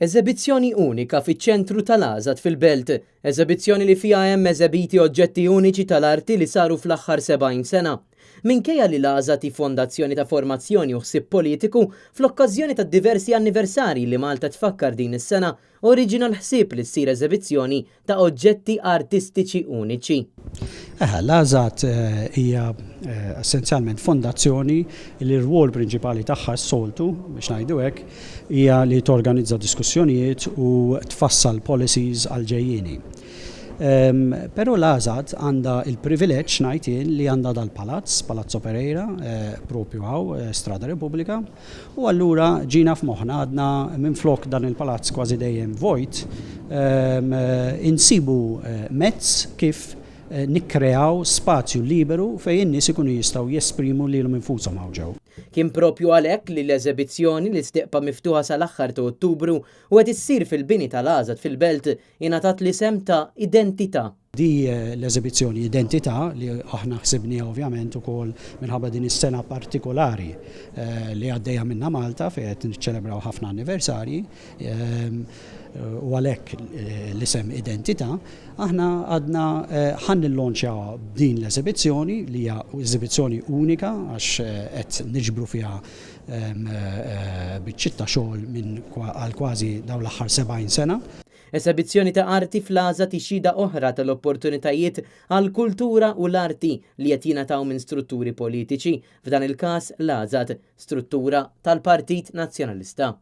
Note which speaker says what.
Speaker 1: Eżebizzjoni unika fiċ-ċentru tal-Għażad fil-Belt. Eżebizzjoni li fiha hemm eżebiti oġġetti uniċi tal-arti li saru fl-aħħar 70 sena. Minkejja li l-Għażad hi fondazzjoni ta' formazzjoni u ħsieb politiku, fl-okkażjoni tad-diversi anniversarji li Malta tfakkar din is-sena, oriġina l-ħsieb li ssir eżebizzjoni ta' oġġetti artistiċi uniċi.
Speaker 2: Eħe, l-Għażad hija essenzjalment fondazzjoni li r-rwol prinċipali tagħha s-soltu, biex ngħidu hekk, hija li torganizza diskussjonijiet u tfassal policies għall-ġejjieni. Però l-Għażad għandha l-privileġġ, ngħid jien, li għandha dal-palazz, Palazzo Pereira, propju hawn, Strada Repubblika, U allura ġina f'moħħna għadna minflok dan il-palazz kważi dejjem vojt, insibu mezz kif nikkreaw spazju liberu fejn in-nies ikunu jistgħu jesprimu lilhom infushom hawn ġew.
Speaker 1: Kien propju għalhekk li l-eżebizzjoni, li se tibqa' miftuħa sal-aħħar ta' Ottubru u qed issir fil-bini tal-Għażad fil-Belt, ingħatat l-isem ta' Identità.
Speaker 2: Di l-eżibizzjoni Identità li aħna ħsibniha ovvjament ukoll minħabba din is-sena partikolari li għaddejja minnha Malta fejn qed niċċelebraw ħafna anniversarji u għalhekk l-isem Identità, aħna għadna ħa nillonċjawha b'din l-eżibizzjoni li hija eżibizzjoni unika għax qed niġbru fiha biċċiet ta' xogħol minn għal kważi dawn l-aħħar 70 sena.
Speaker 1: Esebizzjoni ta' arti fl-Għażad hi xhieda oħra tal-opportunitajiet għall-kultura u l-arti li qed jingħataw minn strutturi politiċi, f'dan il-każ l-Għażad, struttura tal-Partit Nazzjonalista.